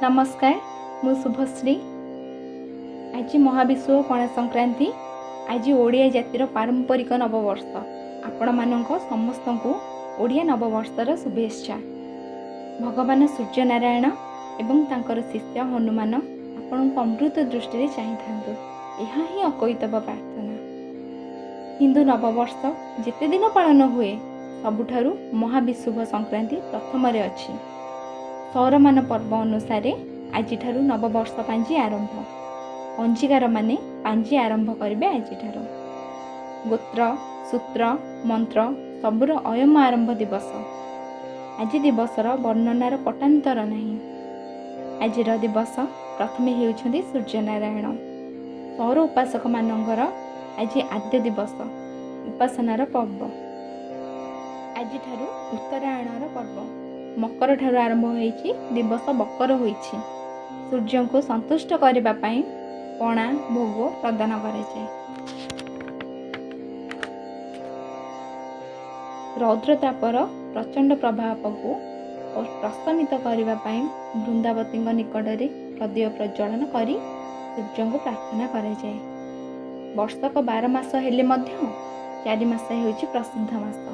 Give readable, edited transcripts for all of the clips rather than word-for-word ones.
ନମସ୍କାର, ମୁଁ ଶୁଭଶ୍ରୀ। ଆଜି ମହାବିଷୁବ ପଣା ସଂକ୍ରାନ୍ତି। ଆଜି ଓଡ଼ିଆ ଜାତିର ପାରମ୍ପରିକ ନବବର୍ଷ। ଆପଣମାନଙ୍କ ସମସ୍ତଙ୍କୁ ଓଡ଼ିଆ ନବବର୍ଷର ଶୁଭେଚ୍ଛା। ଭଗବାନ ସୂର୍ଯ୍ୟନାରାୟଣ ଏବଂ ତାଙ୍କର ଶିଷ୍ୟ ହନୁମାନ ଆପଣଙ୍କୁ ଅମୃତ ଦୃଷ୍ଟିରେ ଚାହିଁଥାନ୍ତୁ, ଏହା ହିଁ ଅକୈତବ ପ୍ରାର୍ଥନା। ହିନ୍ଦୁ ନବବର୍ଷ ଯେତେ ଦିନ ପାଳନ ହୁଏ, ସବୁଠାରୁ ମହାବିଷୁବ ସଂକ୍ରାନ୍ତି ପ୍ରଥମରେ ଅଛି। ସୌରମାନ ପର୍ବ ଅନୁସାରେ ଆଜିଠାରୁ ନବବର୍ଷ ପାଞ୍ଜି ଆରମ୍ଭ। ପଞ୍ଜିକାରମାନେ ପାଞ୍ଜି ଆରମ୍ଭ କରିବେ ଆଜିଠାରୁ। ଗୋତ୍ର, ସୂତ୍ର, ମନ୍ତ୍ର ସବୁର ଅୟମ ଆରମ୍ଭ ଦିବସ ଆଜି। ଦିବସର ବର୍ଣ୍ଣନାର ପଟାନ୍ତର ନାହିଁ। ଆଜିର ଦିବସ ପ୍ରଥମେ ହେଉଛନ୍ତି ସୂର୍ଯ୍ୟନାରାୟଣ। ସୌର ଉପାସକମାନଙ୍କର ଆଜି ଆଦ୍ୟ ଦିବସ, ଉପାସନାର ପର୍ବ। ଆଜିଠାରୁ ଉତ୍ତରାୟଣର ପର୍ବ ମକର ଠାରୁ ଆରମ୍ଭ ହୋଇଛି। ଦିବସ ବକର ହୋଇଛି। ସୂର୍ଯ୍ୟଙ୍କୁ ସନ୍ତୁଷ୍ଟ କରିବା ପାଇଁ ପଣା ଭୋଗ ପ୍ରଦାନ କରାଯାଏ। ରୌଦ୍ରତାପର ପ୍ରଚଣ୍ଡ ପ୍ରଭାବକୁ ପ୍ରଶମିତ କରିବା ପାଇଁ ବୃନ୍ଦାବତୀଙ୍କ ନିକଟରେ ପ୍ରଦୀପ ପ୍ରଜ୍ୱଳନ କରି ସୂର୍ଯ୍ୟଙ୍କୁ ପ୍ରାର୍ଥନା କରାଯାଏ। ବର୍ଷକ 12 ମାସ ହେଲେ ମଧ୍ୟ 4 ମାସ ହେଉଛି ପ୍ରସିଦ୍ଧ ମାସ।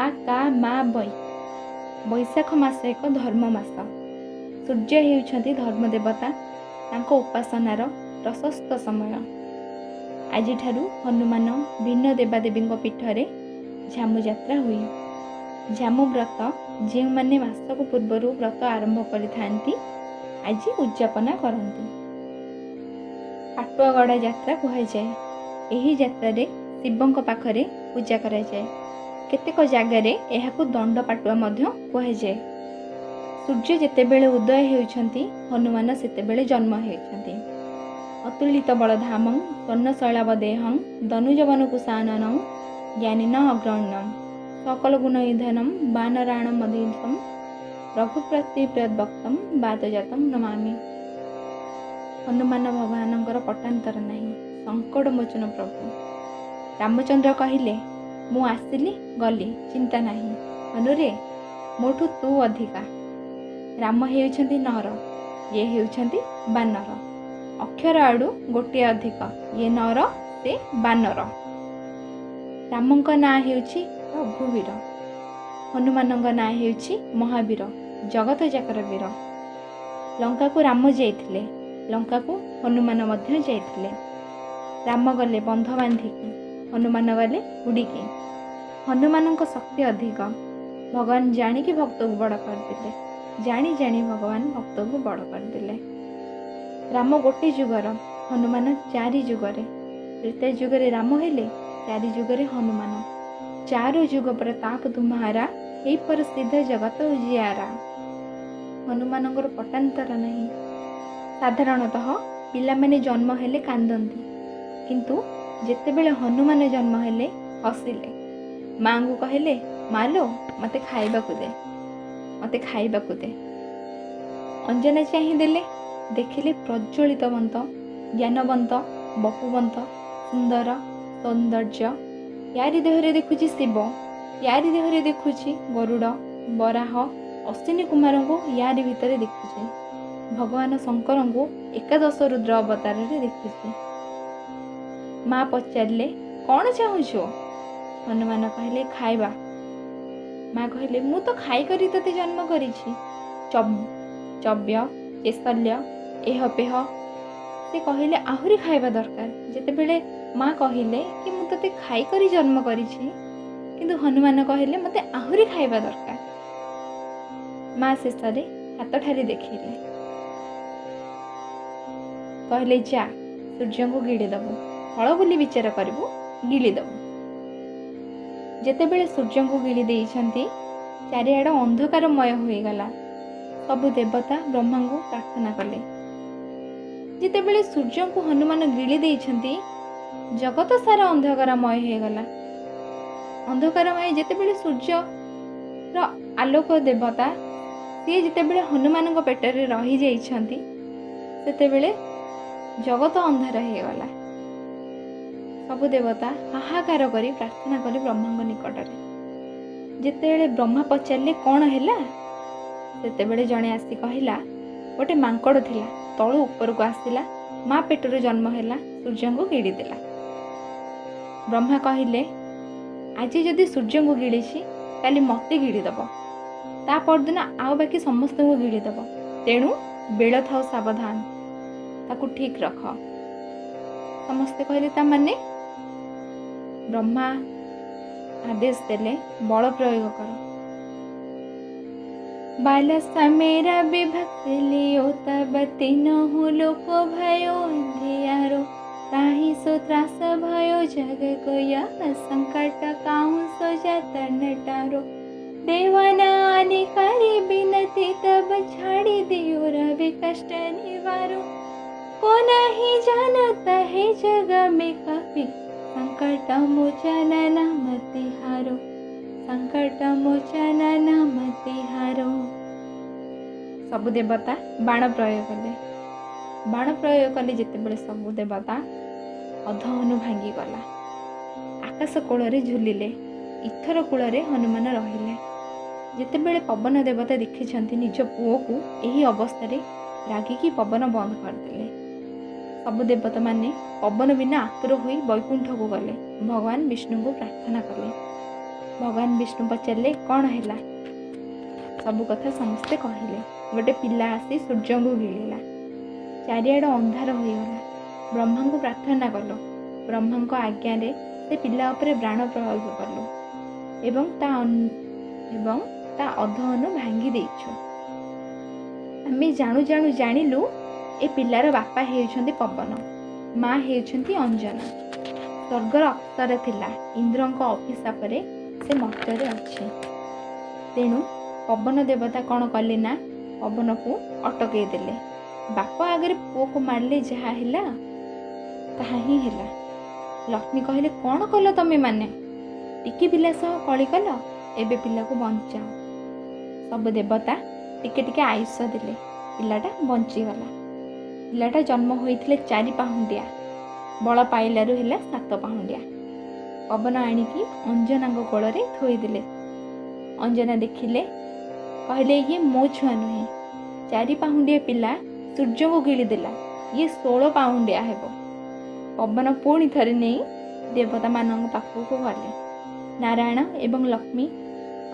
ଆ କା ମା ବୈ। ବୈଶାଖ ମାସ ଏକ ଧର୍ମ ମାସ। ସୂର୍ଯ୍ୟ ହେଉଛନ୍ତି ଧର୍ମ ଦେବତା, ତାଙ୍କ ଉପାସନାର ପ୍ରଶସ୍ତ ସମୟ। ଆଜିଠାରୁ ହନୁମାନ, ଭିନ୍ନ ଦେବାଦେବୀଙ୍କ ପୀଠରେ ଝାମୁ ଯାତ୍ରା ହୁଏ। ଝାମୁ ବ୍ରତ ଯେଉଁମାନେ ମାସକ ପୂର୍ବରୁ ବ୍ରତ ଆରମ୍ଭ କରିଥାନ୍ତି, ଆଜି ଉଦଯାପନା କରନ୍ତି। ପାଟୁଆଗଡ଼ା ଯାତ୍ରା କୁହାଯାଏ। ଏହି ଯାତ୍ରାରେ ଶିବଙ୍କ ପାଖରେ ପୂଜା କରାଯାଏ। କେତେକ ଜାଗାରେ ଏହାକୁ ଦଣ୍ଡ ପାଟୁଆ ମଧ୍ୟ କୁହାଯାଏ। ସୂର୍ଯ୍ୟ ଯେତେବେଳେ ଉଦୟ ହେଉଛନ୍ତି, ହନୁମାନ ସେତେବେଳେ ଜନ୍ମ ହେଉଛନ୍ତି। ଅତୁଳିତ ବଳଧାମଂ ସ୍ୱର୍ଣ୍ଣଶୈଳାବ ଦେହଂ ଦନୁଜବନକୁଶାନନଂ ଜ୍ଞାନିନ ଅଗ୍ରଣ୍ୟಂ ସକଳ ଗୁଣ ଇନ୍ଧନಂ ବାନରାଣ ମଦିତಂ ରଘୁପ୍ରତି ପ୍ରବକ୍ତಂ ବାତଜାତಂ ନମାମି। ହନୁମାନ ଭଗବାନଙ୍କର ପଟାନ୍ତର ନାହିଁ, ସଙ୍କଟ ମୋଚନ ପ୍ରଭୁ। ରାମଚନ୍ଦ୍ର କହିଲେ, ମୁଁ ଆସିଲି ଗଲି ଚିନ୍ତା ନାହିଁ, ହନୁରେ ମୋଠୁ ତୁ ଅଧିକା। ରାମ ହେଉଛନ୍ତି ନର, ଇଏ ହେଉଛନ୍ତି ବାନର। ଅକ୍ଷର ଆଡ଼ୁ ଗୋଟିଏ ଅଧିକ, ଇଏ ନର, ସେ ବାନର। ରାମଙ୍କ ନାଁ ହେଉଛି ରଘୁବୀର, ହନୁମାନଙ୍କ ନାଁ ହେଉଛି ମହାବୀର, ଜଗତ ଯାକର ବୀର। ଲଙ୍କାକୁ ରାମ ଯାଇଥିଲେ, ଲଙ୍କାକୁ ହନୁମାନ ମଧ୍ୟ ଯାଇଥିଲେ। ରାମ ଗଲେ ବନ୍ଧ ବାନ୍ଧିକି, ହନୁମାନ ଗଲେ ଉଡ଼ିକି। ହନୁମାନଙ୍କ ଶକ୍ତି ଅଧିକ। ଭଗବାନ ଜାଣିକି ଭକ୍ତକୁ ବଡ଼ କରିଦେଲେ, ଜାଣି ଜାଣି ଭଗବାନ ଭକ୍ତକୁ ବଡ଼ କରିଦେଲେ। ରାମ ଗୋଟେ ଯୁଗର, ହନୁମାନ 4 ଯୁଗରେ। ତ୍ରେତୟା ଯୁଗରେ ରାମ ହେଲେ, 4 ଯୁଗରେ ହନୁମାନ। ଚାରୋ ଯୁଗ ପ୍ରତାପ ତୁମ୍ହାରା, ହେଇ ପ୍ରସିଦ୍ଧ ଜଗତ ଉଜିଆରା। ହନୁମାନଙ୍କର ପଟାନ୍ତର ନାହିଁ। ସାଧାରଣତଃ ପିଲାମାନେ ଜନ୍ମ ହେଲେ କାନ୍ଦନ୍ତି, କିନ୍ତୁ ଯେତେବେଳେ ହନୁମାନ ଜନ୍ମ ହେଲେ ହସିଲେ। ମାଆଙ୍କୁ କହିଲେ, ମାଲୋ ମୋତେ ଖାଇବାକୁ ଦେ, ମୋତେ ଖାଇବାକୁ ଦେ। ଅଞ୍ଜନା ଚାହିଁଦେଲେ, ଦେଖିଲେ ପ୍ରଜ୍ୱଳିତବନ୍ତ, ଜ୍ଞାନବନ୍ତ, ବହୁବନ୍ତ, ସୁନ୍ଦର ସୌନ୍ଦର୍ଯ୍ୟ। ୟାରି ଦେହରେ ଦେଖୁଛି ଶିବ, ୟାରି ଦେହରେ ଦେଖୁଛି ଗରୁଡ଼, ବରାହ, ଅଶ୍ୱିନୀ କୁମାରଙ୍କୁ ୟାରି ଭିତରେ ଦେଖୁଛି। ଭଗବାନ ଶଙ୍କରଙ୍କୁ ଏକାଦଶ ରୁଦ୍ର ଅବତାରରେ ଦେଖୁଛି। ମା ପଚାରିଲେ, କ'ଣ ଚାହୁଁଛୁ? ହନୁମାନ କହିଲେ, ଖାଇବା। ମା କହିଲେ, ମୁଁ ତ ଖାଇକରି ତୋତେ ଜନ୍ମ କରିଛି। ଚବ୍ୟ ଚେସଲ୍ୟ ଏହ ପେହ। ସେ କହିଲେ, ଆହୁରି ଖାଇବା ଦରକାର। ଯେତେବେଳେ ମା କହିଲେ କି ମୁଁ ତୋତେ ଖାଇକରି ଜନ୍ମ କରିଛି, କିନ୍ତୁ ହନୁମାନ କହିଲେ, ମୋତେ ଆହୁରି ଖାଇବା ଦରକାର। ମା ଶେଷରେ ହାତ ଠାରି ଦେଖେଇଲେ, କହିଲେ, ଯା ସୂର୍ଯ୍ୟଙ୍କୁ ଗିଳିଦେବୁ, ଫଳ ବୋଲି ବିଚାର କରିବୁ, ଗିଳିଦେବୁ। ଯେତେବେଳେ ସୂର୍ଯ୍ୟଙ୍କୁ ଗିଳି ଦେଇଛନ୍ତି, ଚାରିଆଡ଼ ଅନ୍ଧକାରମୟ ହୋଇଗଲା। ସବୁ ଦେବତା ବ୍ରହ୍ମାଙ୍କୁ ପ୍ରାର୍ଥନା କଲେ। ଯେତେବେଳେ ସୂର୍ଯ୍ୟଙ୍କୁ ହନୁମାନ ଗିଳି ଦେଇଛନ୍ତି, ଜଗତ ସାରା ଅନ୍ଧକାରମୟ ହୋଇଗଲା। ଅନ୍ଧକାରମୟ ଯେତେବେଳେ ସୂର୍ଯ୍ୟର ଆଲୋକ ଦେବତା ସିଏ ଯେତେବେଳେ ହନୁମାନଙ୍କ ପେଟରେ ରହିଯାଇଛନ୍ତି, ସେତେବେଳେ ଜଗତ ଅନ୍ଧାର ହେଇଗଲା। ସବୁ ଦେବତା ହାହାକାର କରି ପ୍ରାର୍ଥନା କଲେ ବ୍ରହ୍ମାଙ୍କ ନିକଟରେ। ଯେତେବେଳେ ବ୍ରହ୍ମା ପଚାରିଲେ, କ'ଣ ହେଲା? ସେତେବେଳେ ଜଣେ ଆସି କହିଲା, ଗୋଟେ ମାଙ୍କଡ଼ ଥିଲା, ତଳୁ ଉପରକୁ ଆସିଲା, ମା ପେଟରୁ ଜନ୍ମ ହେଲା, ସୂର୍ଯ୍ୟଙ୍କୁ ଗିଳିଦେଲା। ବ୍ରହ୍ମା କହିଲେ, ଆଜି ଯଦି ସୂର୍ଯ୍ୟଙ୍କୁ ଗିଳିଛି, କାଲି ମୋତେ ଗିଳିଦେବ, ତା ପରଦିନ ଆଉ ବାକି ସମସ୍ତଙ୍କୁ ଗିଳିଦେବ। ତେଣୁ ବେଳ ଥାଉ ସାବଧାନ, ତାକୁ ଠିକ୍ ରଖ। ସମସ୍ତେ କହିଲେ, ତା ମାନେ? ବ୍ରହ୍ମା ଆଦେଶ ଦେଲେ, ବଳ ପ୍ରୟୋଗ କର। बालसा मेरा विभक्त लियो तब तीनहु लोक भयो अंधियारो, ताहि सो त्रास भयो जग को यह संकट काहू सो जतन टारो। देवना आनि करी बिनती तब छाड़ी दियो रवि कष्ट निवारो। को नहीं जानत है जग में कपि संकट मोचन नाम तिहारो, संकट मोचन नाम तिहारो। ସବୁ ଦେବତା ବାଣ ପ୍ରୟୋଗ କଲେ। ବାଣ ପ୍ରୟୋଗ କଲେ ଯେତେବେଳେ ସବୁ ଦେବତା, ଅଧହନୁ ଭାଙ୍ଗିଗଲା, ଆକାଶ କୋଳରେ ଝୁଲିଲେ। ଇଥର କୂଳରେ ହନୁମାନ ରହିଲେ। ଯେତେବେଳେ ପବନ ଦେବତା ଦେଖିଛନ୍ତି ନିଜ ପୁଅକୁ ଏହି ଅବସ୍ଥାରେ, ରାଗିକି ପବନ ବନ୍ଦ କରିଦେଲେ। ସବୁ ଦେବତାମାନେ ପବନ ବିନା ଆତୁର ହୋଇ ବୈକୁଣ୍ଠକୁ ଗଲେ। ଭଗବାନ ବିଷ୍ଣୁଙ୍କୁ ପ୍ରାର୍ଥନା କଲେ। ଭଗବାନ ବିଷ୍ଣୁ ପଚାରିଲେ, କ'ଣ ହେଲା? ସବୁ କଥା ସମସ୍ତେ କହିଲେ। ଗୋଟେ ପିଲା ଆସି ସୂର୍ଯ୍ୟଙ୍କୁ ଗିଳିଲା, ଚାରିଆଡ଼ ଅନ୍ଧାର ହୋଇଗଲା। ବ୍ରହ୍ମାଙ୍କୁ ପ୍ରାର୍ଥନା କଲୁ। ବ୍ରହ୍ମାଙ୍କ ଆଜ୍ଞାରେ ସେ ପିଲା ଉପରେ ବାଣ ପ୍ରୟୋଗ କଲୁ ଏବଂ ତା ଅଧହନୁ ଭାଙ୍ଗି ଦେଇଛୁ। ଆମେ ଜାଣୁ ଜାଣୁ ଜାଣିଲୁ ଏ ପିଲାର ବାପା ହେଉଛନ୍ତି ପବନ, ମା ହେଉଛନ୍ତି ଅଞ୍ଜନା। ସ୍ୱର୍ଗର ଅପ୍ସରା ଥିଲା, ଇନ୍ଦ୍ରଙ୍କ ଅଭିଶାପରେ ସେ ମର୍ତ୍ତ୍ୟରେ ଅଛି। ତେଣୁ ପବନ ଦେବତା କ'ଣ କଲେ ନା, ପବନକୁ ଅଟକେଇ ଦେଲେ। ବାପ ଆଗରେ ପୁଅକୁ ମାରିଲେ, ଯାହା ହେଲା ତାହା ହିଁ ହେଲା। ଲକ୍ଷ୍ମୀ କହିଲେ, କ'ଣ କଲ ତମେ ମାନେ? ଟିକି ପିଲା ସହ କଳି କଲ, ଏବେ ପିଲାକୁ ବଞ୍ଚାଅ। ସବୁ ଦେବତା ଟିକେ ଟିକେ ଆୟୁଷ ଦେଲେ, ପିଲାଟା ବଞ୍ଚିଗଲା। ପିଲାଟା ଜନ୍ମ ହୋଇଥିଲେ 4 ପାହୁଣ୍ଡିଆ, ବଳ ପାଇଲାରୁ ହେଲା 7 ପାହୁଣ୍ଡିଆ। ପବନ ଆଣିକି ଅଞ୍ଜନାଙ୍କ କୋଳରେ ଥୋଇଦେଲେ। ଅଞ୍ଜନା ଦେଖିଲେ, କହିଲେ, ଇଏ ମୋ ଛୁଆ ନୁହେଁ। 4 ପାହୁଣ୍ଡିଆ ପିଲା ସୂର୍ଯ୍ୟଙ୍କୁ ଗିଳିଦେଲା, ଇଏ 16 ପାହୁଣ୍ଡିଆ ହେବ। ପବନ ପୁଣି ଥରେ ନେଇ ଦେବତାମାନଙ୍କ ପାଖକୁ ଗଲେ। ନାରାୟଣ ଏବଂ ଲକ୍ଷ୍ମୀ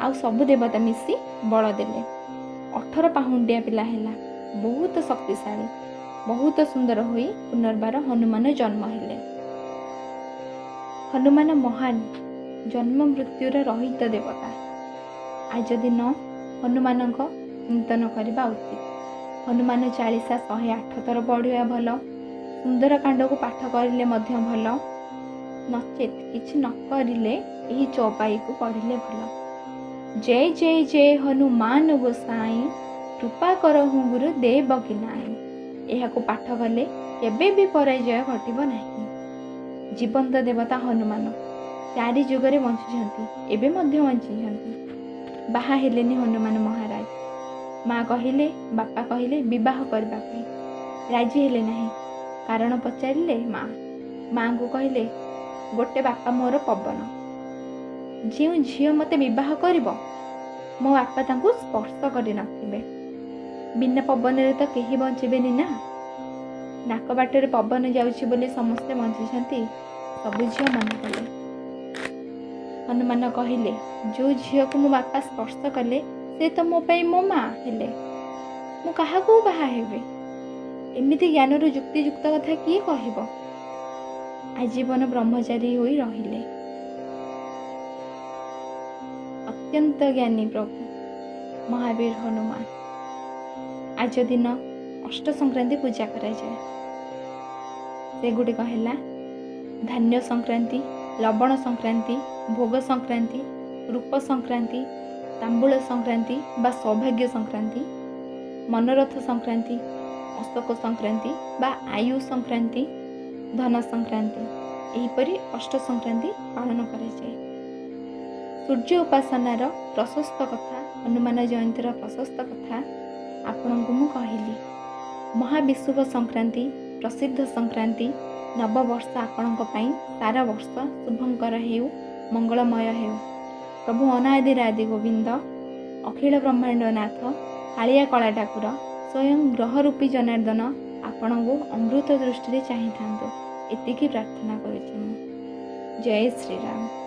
ଆଉ ସବୁ ଦେବତା ମିଶି ବଳ ଦେଲେ। 18 ପାହୁଣ୍ଡିଆ ପିଲା ହେଲା, ବହୁତ ଶକ୍ତିଶାଳୀ, ବହୁତ ସୁନ୍ଦର ହୋଇ ପୁନର୍ବାର ହନୁମାନ ଜନ୍ମ ହେଲେ। ହନୁମାନ ମହାନ ଜନ୍ମ ମୃତ୍ୟୁର ରହିତ ଦେବତା। ଆଜ ଦିନ ହନୁମାନଙ୍କ ଚିନ୍ତନ କରିବା ଉଚିତ। ହନୁମାନ ଚାଳିଶା 108 ଥର ପଢ଼ିବା ଭଲ। ସୁନ୍ଦରକାଣ୍ଡକୁ ପାଠ କରିଲେ ମଧ୍ୟ ଭଲ। ନଚେତ୍ କିଛି ନ କରିଲେ ଏହି ଚୌପାଇକୁ ପଢ଼ିଲେ ଭଲ। ଜୟ ଜୟ ଜୟ ହନୁମାନ ଗୋସାଇଁ, କୃପା କରହୁଁ ଗୁରୁ ଦେବ କି ନାଇଁ। ଏହାକୁ ପାଠ କଲେ କେବେ ବି ପରାଜୟ ଘଟିବ ନାହିଁ। ଜୀବନ୍ତ ଦେବତା ହନୁମାନ 4 ଯୁଗରେ ବଞ୍ଚିଛନ୍ତି, ଏବେ ମଧ୍ୟ ବଞ୍ଚିଛନ୍ତି। ବାହା ହେଲେନି ହନୁମାନ ମହାରାଜ। ମା କହିଲେ, ବାପା କହିଲେ ବିବାହ କରିବା ପାଇଁ, ରାଜି ହେଲେ ନାହିଁ। କାରଣ ପଚାରିଲେ ମା। ମାଙ୍କୁ କହିଲେ, ଗୋଟେ ବାପା ମୋର ପବନ, ଯେଉଁ ଝିଅ ମୋତେ ବିବାହ କରିବ ମୋ ବାପା ତାଙ୍କୁ ସ୍ପର୍ଶ କରିନଥିବେ। ବିନା ପବନରେ ତ କେହି ବଞ୍ଚିବେନି ନା। ନାକ ବାଟରେ ପବନ ଯାଉଛି ବୋଲି ସମସ୍ତେ ବଞ୍ଚିଛନ୍ତି। ସବୁ ଝିଅ ମନା କଲେ। ହନୁମାନ କହିଲେ, ଯେଉଁ ଝିଅକୁ ମୋ ବାପା ସ୍ପର୍ଶ କଲେ ସେ ତ ମୋ ପାଇଁ ମୋ ମା ହେଲେ, ମୁଁ କାହାକୁ ବାହା ହେବି? ଏମିତି ଜ୍ଞାନରୁ ଯୁକ୍ତିଯୁକ୍ତ କଥା କିଏ କହିବ? ଆଜୀବନ ବ୍ରହ୍ମଚାରୀ ହୋଇ ରହିଲେ। ଅତ୍ୟନ୍ତ ଜ୍ଞାନୀ ପ୍ରଭୁ ମହାବୀର ହନୁମାନ। ଆଜ ଦିନ ଅଷ୍ଟ ସଂକ୍ରାନ୍ତି ପୂଜା କରାଯାଏ। ସେଗୁଡ଼ିକ ହେଲା ଧାନ୍ୟ ସଂକ୍ରାନ୍ତି, ଲବଣ ସଂକ୍ରାନ୍ତି, ଭୋଗ ସଂକ୍ରାନ୍ତି, ରୂପ ସଂକ୍ରାନ୍ତି, ତାମ୍ବୁଳ ସଂକ୍ରାନ୍ତି ବା ସୌଭାଗ୍ୟ ସଂକ୍ରାନ୍ତି, ମନୋରଥ ସଂକ୍ରାନ୍ତି, ଅଶୋକ ସଂକ୍ରାନ୍ତି ବା ଆୟୁ ସଂକ୍ରାନ୍ତି, ଧନ ସଂକ୍ରାନ୍ତି। ଏହିପରି ଅଷ୍ଟ ସଂକ୍ରାନ୍ତି ପାଳନ କରାଯାଏ। ସୂର୍ଯ୍ୟ ଉପାସନାର ପ୍ରଶସ୍ତ କଥା, ହନୁମାନ ଜୟନ୍ତୀର ପ୍ରଶସ୍ତ କଥା ଆପଣଙ୍କୁ ମୁଁ କହିଲି। ମହାବିଷୁବ ସଂକ୍ରାନ୍ତି ପ୍ରସିଦ୍ଧ ସଂକ୍ରାନ୍ତି। ନବବର୍ଷ ଆପଣଙ୍କ ପାଇଁ ସାରା ବର୍ଷ ଶୁଭଙ୍କର ହେଉ, ମଙ୍ଗଳମୟ ହେଉ। ପ୍ରଭୁ ଅନାଦିରାଦି ଗୋବିନ୍ଦ, ଅଖିଳ ବ୍ରହ୍ମାଣ୍ଡ ନାଥ, କାଳିଆ କଳା ଠାକୁର ସ୍ୱୟଂ ଗ୍ରହ ରୂପୀ ଜନାର୍ଦ୍ଦନ ଆପଣଙ୍କୁ ଅମୃତ ଦୃଷ୍ଟିରେ ଚାହିଁଥାନ୍ତୁ, ଏତିକି ପ୍ରାର୍ଥନା କରୁଛି ମୁଁ। ଜୟ ଶ୍ରୀରାମ।